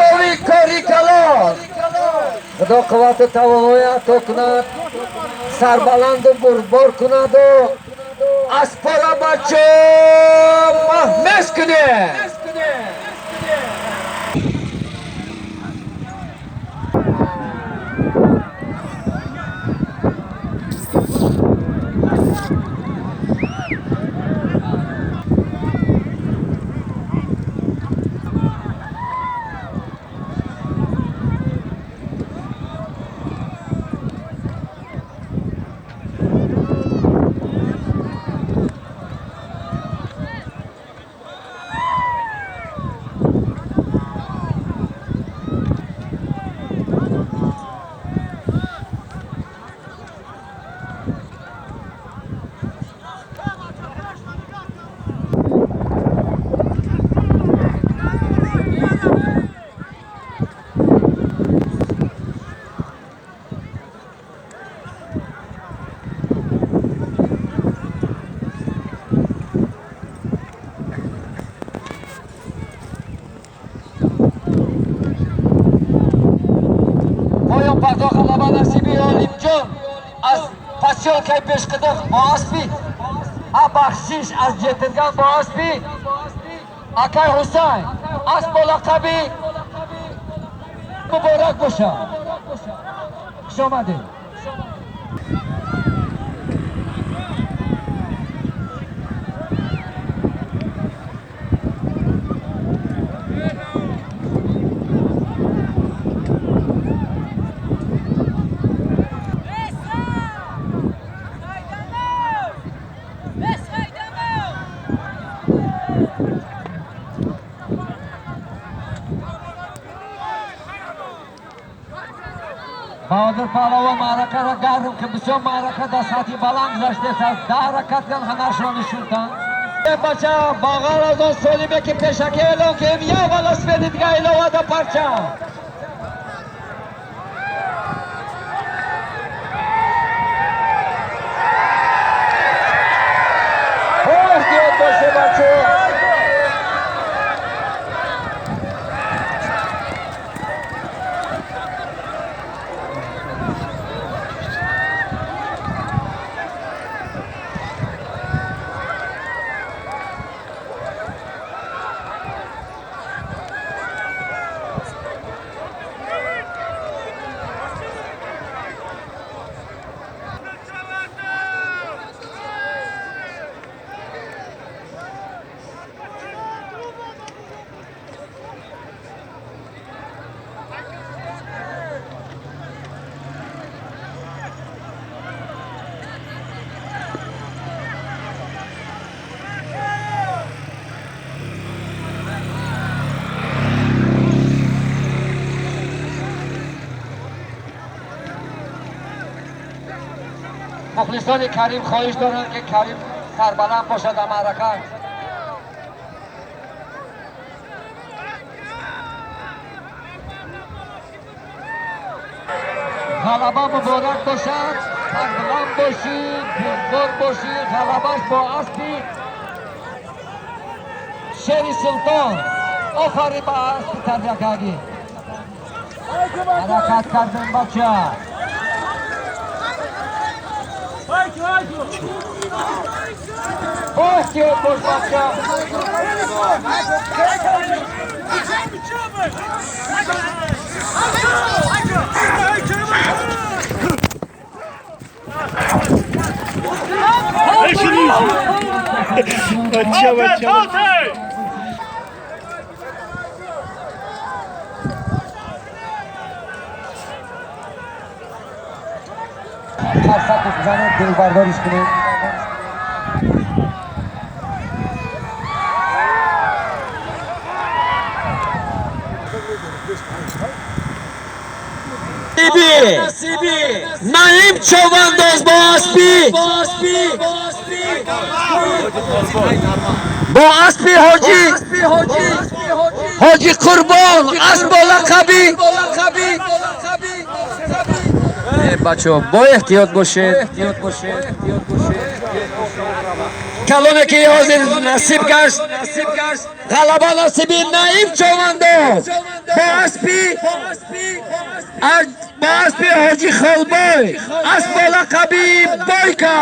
Гови кори калон. Худо қуввату тавоноӣ ато кунад, сарбаланду бурдбор кунаду аспора, бачо, маҳмез кунед. Поён пардо. Ғалаба насиби Олимҷон аз посёлкаи Пешқидиқ бо аспи, бахшиш, аз Ҷетирган бо аспи акай Ҳусайн, асп бо лақаби Муборак бошад. Хушомадед. Баҳодир паҳлавон маъракаро гарм ки, бисёр маърака дар сатҳи баланд гузаштааст, аз 10 ҳаракат кан, ҳунаршро нишонтан. Бача, бағал аз он солиме ки пешакӣ эълон кем, як велосипеди дига илова да парчам. Эҳтиёт боше, бачо. Мухлисони Карим хоҳиш доранд, ки Карим сарбаланд бошад дар маърака. Ғалаба муборак бошад, сарбаланд бошӣ, бурдбор бошӣ. Ғалабаш бо аспи Шери Султон. Офарин ба аспи тарбиякардӣ. Ҳаракат кардем, бача. Эҳтиёт бош, бача. Бача, бача. Қарсак бизанед, дилбардориш кунед. Наим Човандоз бо аспи Ҳоҷи Қурбон, асп бо лақаби. Бачо, бо эҳтиёт бошед. Калоне ки ҳозир насиб гашт. Ғалаба насиби Наиб Човандоз бо аспи Ҳоҷи Холбой, асп бо лақаби Бойка.